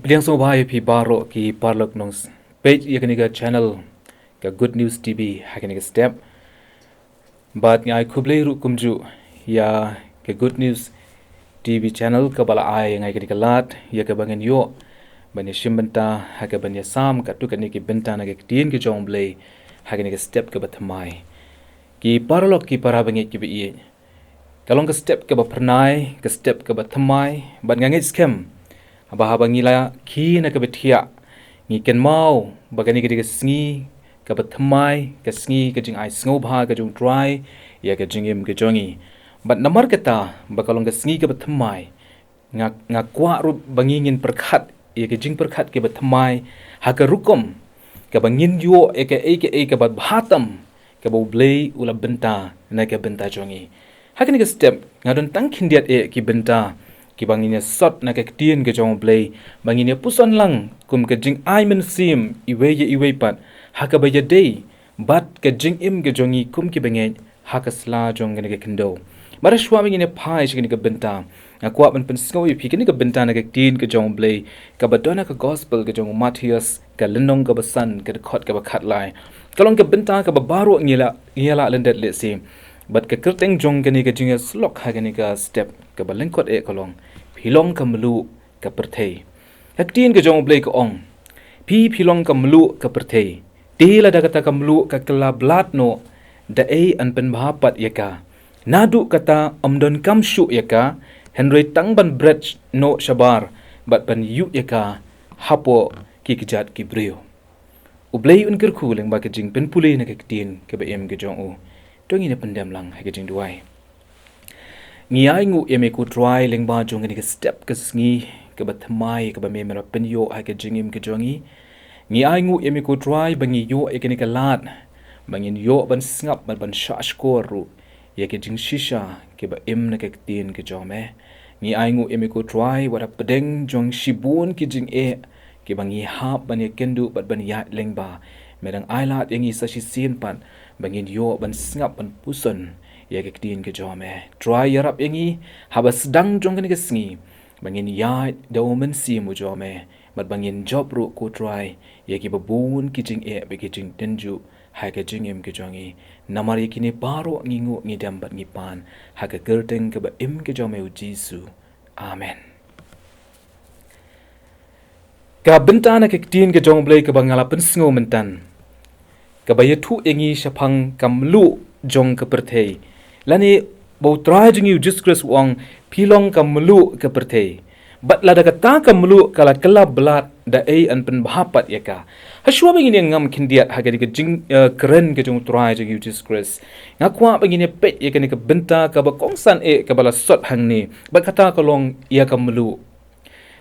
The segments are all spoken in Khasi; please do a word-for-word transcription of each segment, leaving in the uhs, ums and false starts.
Liang sngewbha ïa phi baroh ki paralok nongpeit ïa kane ka channel ka Good News T V ha kane ka step. Bad nga ai khublei ruh kumjuh ïa ka Good News T V channel kaba la ai ïa ngi kane ka lad ïa kaba ngin ïoh ban ïashim bynta ha kaban ïasam katto katne ki bynta na ka ktien ka jong U Blei ha kane ka step kaba thymmai. Ki paralok ki para bangeit kiba ïeit, ka long ka step kaba phyrnai, ka step kaba thymmai, bad nga ngeit skhem ba haba ngi la khie na kaba thiah, ngi kynmaw ba kane ka dei ka sngi kaba thymmai, ka sngi ka jingai sngewbha ka jong U Trai ïa ka jingim ka jong ngi. Bad namar kata ba ka long ka sngi kaba thymmai, nga, nga kwah ruh ba ngi ngin pyrkhat ïa ka jingpyrkhat kaba thymmai ha ka rukom kaba ngin ïoh ïa kaei kaei kaba bha tam kaba U Blei u la bynta na ka bynta jong ngi. Ha kane ka step nga don tang khyndiat eh ki bynta kiba ngin ïa sot na ka ktien ka jong U Blei, ba ngin ïa puson lang kum ka jingai mynsiem iwei ïa iwei pat ha kaba ïadei bad ka jingim ka jong ngi kum ki bangeit ha ka sla jong kane ka khyndew. Bad shuwa ba ngin ïa phai sha kane ka bynta, nga kwah ban pynsngew ïa phi kane ka bynta na ka ktien ka jong U Blei kaba don ha ka gospel ka jong u Mathaios, ka lynnong kaba san, ka dkhot kaba khatlai. Ka long ka bynta kaba baroh ngi la, ngi la lyndet lehse. Bad ka kyrteng jong kane ka jingïasyllok ha kane ka step kaba lyngkot eh ka long, Phi long ka mluh ka pyrthei. Ka ktien ka jong U Blei ka ong, Phi, phi long ka mluh ka pyrthei. Te lada kata ka mluh ka kylla blad noh, da ei yn pynbha pat ïa ka? Naduh kata ym donkam shuh ïa ka, hynrei tang ban bret noh shabar bad ban ïuh ïa ka hapoh ki kjat ki briew. U Blei un kyrkhu lyngba ka jingpynpule na ka ktien kaba im ka jong u. To ngin ïa pyndem lang ha ka jingduwai. Ngi ainguh ïa me ko Trai lyngba jong kane ka step ka sngi kaba thymmai kaba me me la pynïoh ha ka jingim ka jong ngi. Ngi ainguh ïa me ko Trai ba ngi ïoh ïa kane ka lad ba ngin ïoh ban sngap bad ban shahshkor ruh ïa ka jingshisha kaba im na ka ktien ka jong me. Ngi ainguh ïa me ko Trai wat hapdeng jong shibun ki jingeh kiba ngi hap ban ïakynduh bad ban ïaid lyngba, me dang ailad ïa ngi sa shisien pat ba ngin ïoh ban sngap ban puson ïa ka ktien ka jong me. Trai ïarap ïa ngi haba sdang jong kane ka sngi ba ngin ïaid da u Mynsiem u jong me, bad ba ngin jop ruh ko Trai ïa kiba bun ki jingeh bad ki jingtynjuh ha ka jingim ka jong ngi. Namar ïa kine baroh ngi nguh, ngi dem bad ngi pan ha ka kyrteng kaba im ka jong me, U Jisu. Amen. Ka bynta na ka ktien ka jong U Blei kaba nga la pynsngew mynta, kaba ïathuh ïa ngi shaphang ka mluh jong ka pyrthei, lane ba U Trai jong ngi U Jisu Khrist u ong, Phi long ka mluh ka pyrthei. Bad lada kata ka mluh ka la kylla blad, da ei yn pynbha pat ïa ka? Hashwa ba ngin ïa ngam khyndiat ha kane ka jing, eh, kren ka jong U Trai jong ngi U Jisu Khrist, nga kwah ba ngin ïa peit ïa kane ka bynta kaba kongsan eh kaba la sot hangne, bad kata ka long ïa ka mluh.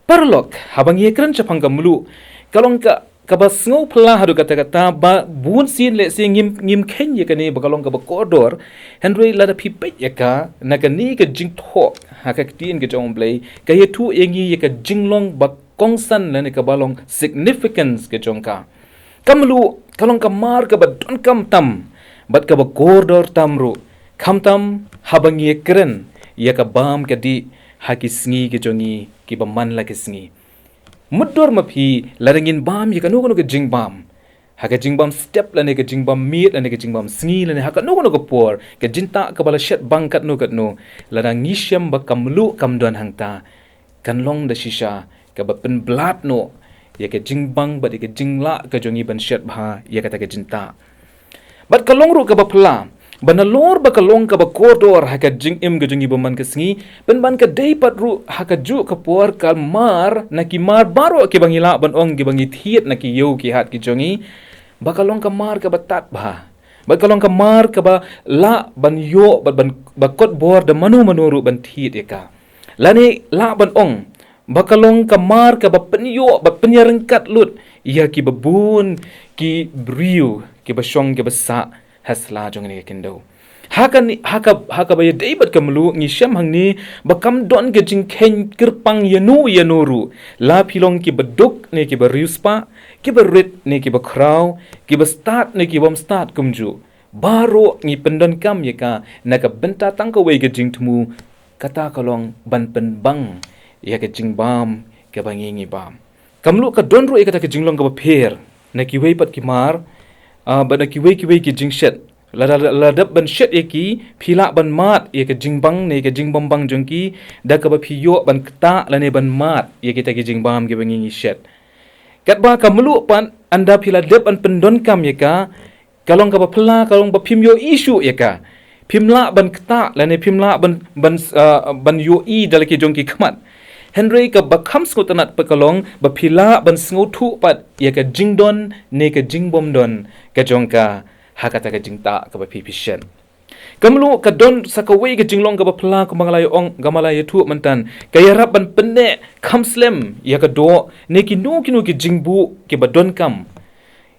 Paralok, haba ngi ïa kren shaphang ka mluh, ka long ka, kaba sngewphylla haduh katta katta, ba bun sien lehse ngim, ngim kheiñ ïa kane ba ka long kaba kordor, hynrei lada phi peit ïa ka na kane ka jingthoh ha ka ktien ka jong U Blei, ka ïathuh ïa ngi ïa ka jinglong ba kongsan lane kaba long significance ka jong ka. Ka mluh ka long ka mar kaba donkam tam bad kaba kordor tam ruh, khamtam haba ngi ïa kren ïa ka bam ka dih ha ki sngi ki jong ngi kiba man la ki sngi. Mutdur ma phi, lada ngin bam ïa kano kano ka jingbam, ha ka jingbam step lane ka jingbam miet lane ka jingbam sngi lane ha kano kano ka por, ka jingtah kaba la shet bang katno katno, lada ngi shem ba ka mluh kam don hangta, kan long da shisha kaba pynblad noh ïa ka jingbang bad ïa ka jinglah ka jong ngi ban shet bha ïa kata ka jingtah. Bad ka long ruh kaba phylla ba nalor ba ka long kaba kordor ha ka jingim ka jong ngi ba man ka sngi, pynban ka dei pat ruh ha kajuh ka por ka mar na ki mar baroh kiba ngi lah ban ong kiba ngi thied na ki ïew ki hat ki jong ngi, ba ka long ka mar kaba tad bha, ba ka long ka mar kaba lah ban ïoh bad ban, ba kot bor da mano mano ruh ban thied ïa ka. Lane lah ban ong ba ka long ka mar kaba pynïoh bad pynïaryngkat lut ïa kiba bun ki briew kiba shong kiba sah ha sla jong kane ka khyndew. Ha kane, ha ka, ha kaba ïadei bad ka mluh ngi shem hangne ba kam don ka jingkheiñ kyrpang ïano ïano ruh, la phi long kiba duk ne kiba riewspah, kiba rit ne kiba khraw, kiba stad ne kibym stad kumjuh. Baroh ngi pyndonkam ïa ka na ka bynta tang kawei ka jingthmu, kata ka long ban pynbang ïa ka jingbam kaba ngi ngi bam. Ka mluh ka don ruh ïa kata ka jinglong kaba pher na kiwei pat ki mar, ah, bad na kiwei kiwei ki jingshet. Lada, lada dep ban shet ïa ki, phi lah ban mad ïa ka jingbang ne ïa ka jingbym bang jong ki, da kaba phi ïoh ban ktah lane ban mad ïa kita ki jingbam kiba ngi ngi shet. Katba ka mluh pat, ynda phi la dep ban pyndonkam ïa ka, ka long kaba phylla, ka long ba phim ïohi shuh ïa ka. Phim lah ban ktah lane phim lah ban, ban, ah, ban ïohi da la ki jong ki khmat. Hynrei kaba kham sngewtynnat pat ka long ba phi lah ban sngewthuh pat ïa ka jingdon ne ka jingbym don ka jong ka ha kata ka jingktah kaba phi phi shet. Ka mluh ka don sa kawei ka jinglong kaba phylla, kumba nga la ïa ong, kumba la ïathuh mynta. Ka ïarap ban pynneh kham slem ïa ka doh ne kino kino ki jingbuh kiba donkam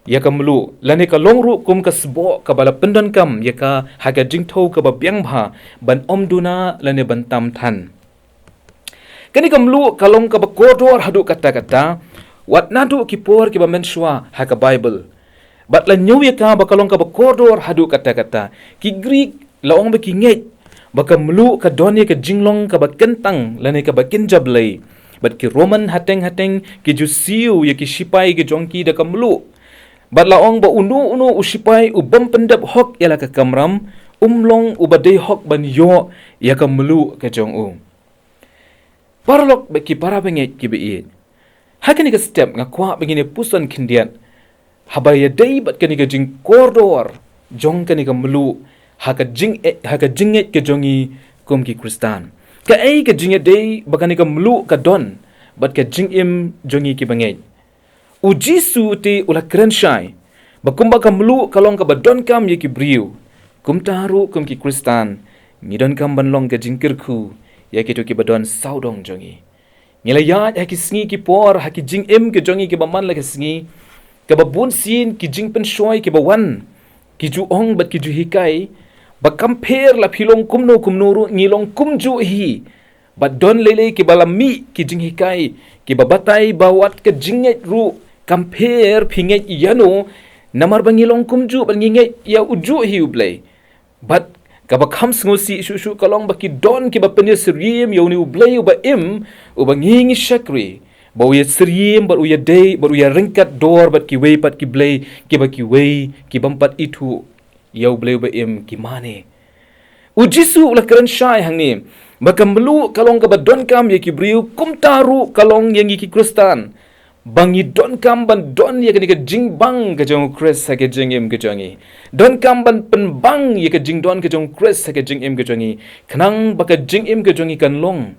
ïa ka mluh, lane ka long ruh kum ka sboh kaba la pyndonkam ïa ka ha ka jingthew kaba biang bha, ban ym duna lane ban tam than. Kane ka mluh ka long kaba kordor haduh katta katta, wat naduh ki por kiba mynshuwa ha ka Baibl. Bad la ñiew ïa ka ba ka long kaba kordor haduh katta katta. Ki Greek la ong ba ki ngeit ba ka mluh ka don ïa ka jinglong kaba kyntang lane kaba kynja Blei. Bad ki Roman hateng hateng ki ju siew ïa ki shipai ki jong ki da ka mluh. Bad la ong ba uno uno u shipai u bym pyndep hok ïa la ka kamram, um long uba dei hok ban ïoh ïa ka mluh ka jong u. Paralok bad ki para bangeit kiba ïeit, ha kane ka step nga kwah ba ngin ïa puson khyndiat haba ïadei bad kane ka jingkordor jong kane ka mluh ha ka jing, ha ka jingngeit ka jong ngi kum ki Khristan. Kaei ka jingïadei ba kane ka mluh ka don bad ka jingim jong ngi kiba ngeit? U Jisu te u la kren shai ba kumba ka mluh ka long kaba donkam ïa ki briew, kumta ruh kum ki Khristan ngi donkam ban long ka jingkyrkhu ïa kito kiba don sawdong jong ngi. Ngi la ïaid ha ki sngi ki por ha ki jingim ki jong ngi kiba man la ka sngi, kaba bun sien ki jingpynshoi kiba wan, ki ju ong bad ki ju hikai ba kam pher la phi long kumno kumno ruh, ngi long kumjuh hi. Bad don lei lei kiba la mih ki jinghikai kiba batai ba wat ka jingngeit ruh kam pher phi ngeit ïano, namar ba ngi long kumjuh bad ngi ngeit ïa ujuh hi U Blei. Bad kaba kham sngewsih shuh shuh ka long ba ki don kiba pynïasyriem ïa une U Blei uba im, uba ngi ngi shakri, ba u ïasyriem bad u ïadei bad u ïaryngkat dor bad kiwei pat ki blei kiba kiwei ki bym pat ithuh ïa U Blei uba im ki mane. U Jisu u la kren shai hangne ba ka mluh ka long kaba donkam ïa ki briew, kumta ruh ka long ïa ngi ki Khristan, ba ngi donkam ban don ïa kane ka jingbang ka jong U Khrist ha ka jingim ka jong ngi. Donkam ban pynbang ïa ka jingdon ka jong U Khrist ha ka jingim ka jong ngi, khnang ba ka jingim ka jong ngi kan long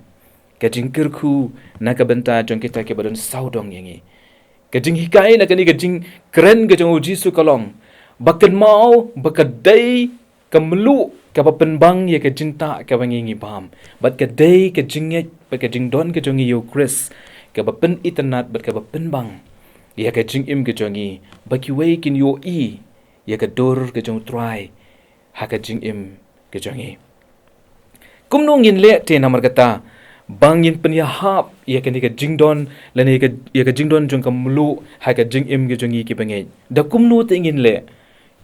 ka jingkyrkhu na ka bynta jong kita kiba don sawdong ïa ngi. Ka jinghikai na kane ka jingkren ka jong U Jisu ka long ba kynmaw ba ka dei ka mluh kaba pynbang ïa ka jingtah kaba ngi ngi bam, bad ka dei ka jingngeit bad ka jingdon ka jong ngi ïa U Khrist kaba pynitynnad bad kaba pynbang ïa ka jingim ka jong ngi, ba kiwei kin ïohi ïa ka dur ka jong U Trai ha ka jingim ka jong ngi. Kumno ngin leh te namar kata ba ngin pynïahap ïa kane ka jingdon lane ïa ka, ïa ka jingdon jong ka mluh ha ka jingim ka jong ngi kiba ngeit? Da kumno te ngin leh?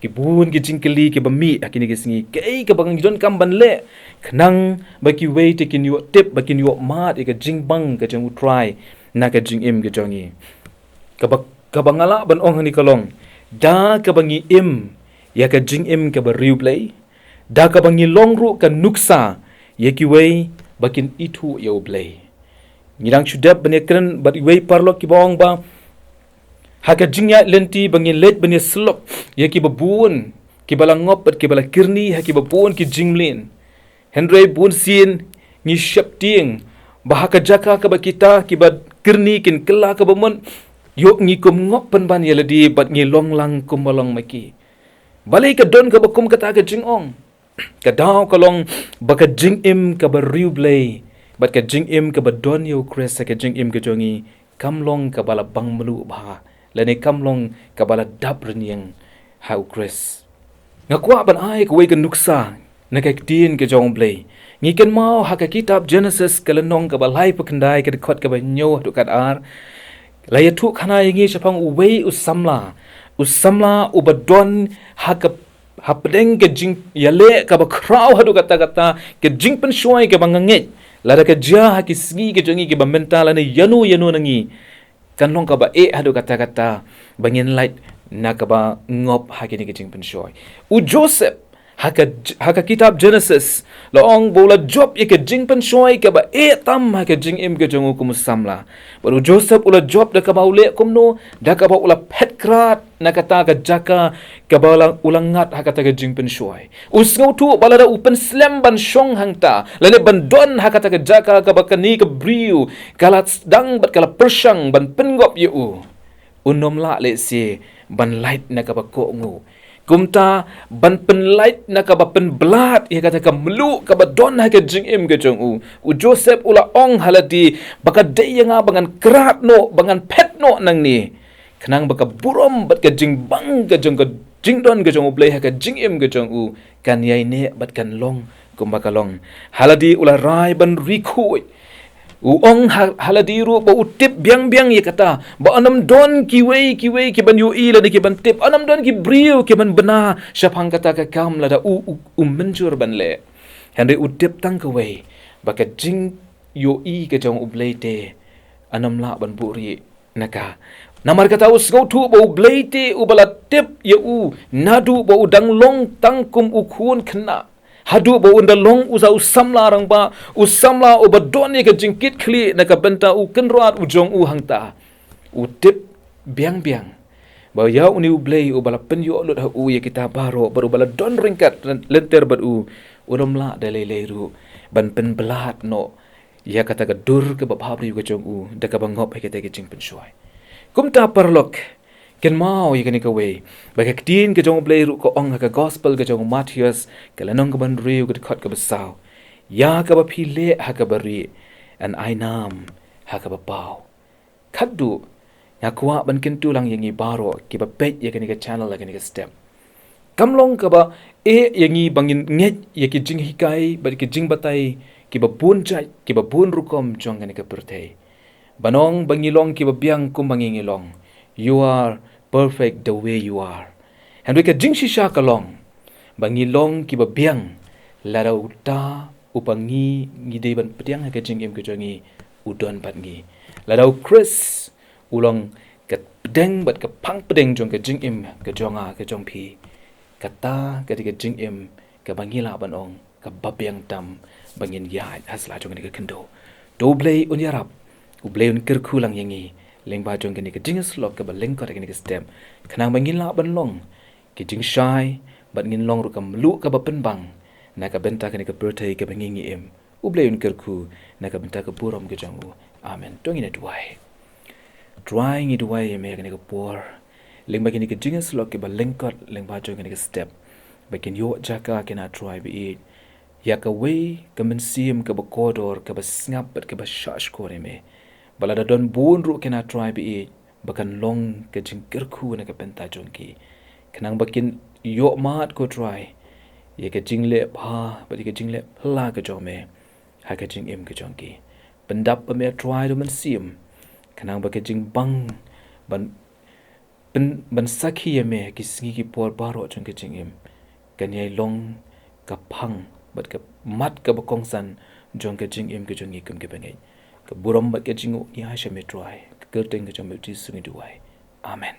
Ki bun ki jingkylli kiba mih ha kine ki sngi. Kaei kaba ngi donkam ban leh khnang ba kiwei te kin ïoh tip, ba kin ïoh mad ïa ka jingbang ka jong U Trai na ka jingim ka jong ngi? Kaba, kaba nga lah ban ong hangne ka long, da kaba ngi im ïa ka jingim kaba riewblei, da kaba ngi long ruh ka nuksa ïa kiwei ba kin ithuh ïa U Blei. Ngi dang shu dep ban ïakren bad iwei paralok kiba ong ba ha ka jingïaid lynti ba ngin leit ban ïasyllok ïa kiba bun kiba la ngop bad kiba la kyrni ha kiba bun ki jingmlien. Hynrei bun sien ngi sheptieng ba ha ka jaka kaba kita kiba kyrni kin kylla kaba mut, ïoh ngi kum ngop pynban ïa lade bad ngi long lang kumba long ma ki. Balei ka don kaba kum kata ka jingong? Ka daw ka long ba ka jingim kaba riewblei bad ka jingim kaba don ïa U Khrist ha ka jingim ka jong ngi kam long kaba la bang mluh bha, lane kam long kaba la dap rynïeng ha U Khrist. Nga kwah ban ai kawei ka nuksa na ka ktien ka jong U Blei. Ngi kynmaw ha ka kitab Genesis ka lynnong kaba laiphew khyndai ka dkhot kaba hynñiew haduh kat ar. La ïathuh khana ïa ngi shaphang uwei u samla, u samla uba don ha ka, hapdeng ka jingïaleh kaba khraw haduh katta katta, ka jingpynshoi kaba nga ngeit lada ka jia ha ki sngi ka jong ngi kiba mynta lane ïano ïano na ngi, Kan long kaba eh haduh katta katta ba ngin lait na kaba ngop ha kine ki jingpynshoi. U Joseph, ha ka, ha ka kitab Genesis, la ong ba u la jop ïa ka jingpynshoi kaba eh tam ha ka jingim ka jong u kum u samla. Bad u Joseph u la jop da kaba u leh kumno, da kaba u la phet krad na kata ka jaka kaba la, u la ngat ha kata ka jingpynshoi. U sngewthuh ba lada u pynslem ban shong hangta, lane ban don ha kata ka jaka kaba kane ka briew ka la sdang bad ka la pyrshang ban pynngop ïa u, un ym lah lehse ban lait na kaba kohnguh. Kumta, ban pynlait na kaba pynblad ïa kata ka mluh kaba don ha ka jingim ka jong u, u Joseph u la ong ha lade ba ka dei ïa nga ba ngan krad noh, ba ngan phet noh nangne, khnang ba ka burom bad ka jingbang ka jong ka jingdon ka jong U Blei ha ka jingim ka jong u kan ïai neh bad kan long kumba ka long. Ha lade u la rai ban ri khuid. U ong ha, ha lade ruh ba u tip biang biang ïa kata ba yn ym don kiwei kiwei ki ban ïohi lane ki ban tip, yn ym don ki briew ki ban bna shaphang kata ka kam lada u, u, u mynjur ban leh. Hynrei u tip tang kawei ba ka jingïohi ka jong U Blei te yn ym lah ban buhrieh na ka. Namar kata u sngewthuh ba U Blei te uba la tip ïa u naduh ba u dang long tang kum u khun khynnah, haduh ba un da long uta u samla rangbah, u samla uba don ïa ka jingkitkhlieh na ka bynta u kynrad u jong u hangta. U tip biang biang ba ïa une U Blei uba la pynïoh lut ha u ïa kita baroh bad uba la don ryngkat lynter bad u, un ym lah da lei lei ruh ban pynblad noh ïa kata ka dur kaba bhabriew ka jong u da kaba ngop ha kita ki jingpynshoi. Kumta paralok, kynmaw ïa kane kawei, ba ka ktien ka jong U Blei ruh ka ong ha ka gospel ka jong u Mathaios, ka lynnong kaba hynriew, ka dkhot kaba saw: Ïa kaba phi leh ha kaba rieh, yn ai nam ha kaba paw. Khatduh, nga kwah ban kyntu lang ïa ngi baroh kiba peit ïa kane ka channel ha kane ka step. Kam long kaba eh ïa ngi ba ngin ngeit ïa ki jinghikai bad ki jingbatai kiba bun jait, kiba bun rukom jong kane ka pyrthei, ban ong ba ngi long kiba biang kumba ngi ngi long. You are perfect the way you are. Hynrei ka jingshisha ka long ba ngi long kiba biang lada uta uba ngi ngi dei ban pdiang ha ka jingim ka jong ngi u don bad ngi. Lada U Khrist u long ka pdeng bad ka phang pdeng jong ka jingim ka jong nga ka jong phi, kata ka dei ka jingim kaba ngi lah ban ong kaba biang tam ba ngin ïaid ha sla jong kane ka khyndew. To U Blei un ïarap, U Blei un kyrkhu lang ïa ngi lyngba jong kane ka jingïasyllok kaba lyngkot ha kane ka step, khnang ba ngin lah ban long ki jingshai bad ngin long ruh ka mluh kaba pynbang na ka bynta kane ka pyrthei kaba ngi ngi im. U Blei un kyrkhu na ka bynta ka burom ka jong u. Amen. To ngin ïa duwai. Trai, ngi duwai ïa me ha kane ka por lyngba kine ki jingïasyllok kiba lyngkot lyngba jong kane ka step, ba kin ïoh jaka, kine Trai ba ïeit, ïa kawei ka mynsiem kaba kordor, kaba sngap bad kaba shahshkor ïa me, ba lada don bun ruh, kine Trai ba ïeit, ba kan long ka jingkyrkhu na ka bynta jong ki, khnang ba kin ïoh mad, ko Trai, ïa ka jingleh bha bad ïa ka jingleh phylla ka jong me ha ka jingim ka jong ki. Pyndap ba me, Trai, da U Mynsiem, khnang ba ka jingbang ban pyn-, ban sakhi ïa me ha ki sngi ki por baroh jong ka jingim kan ïai long ka phang bad ka mat kaba kongsan jong ka jingim ka jong ngi kum ki bangeit. Ka burom bad ka jingnguh ngi ai sha me, Trai, ha ka kyrteng ka jong me, U Jisu, ngi duwai. Amen.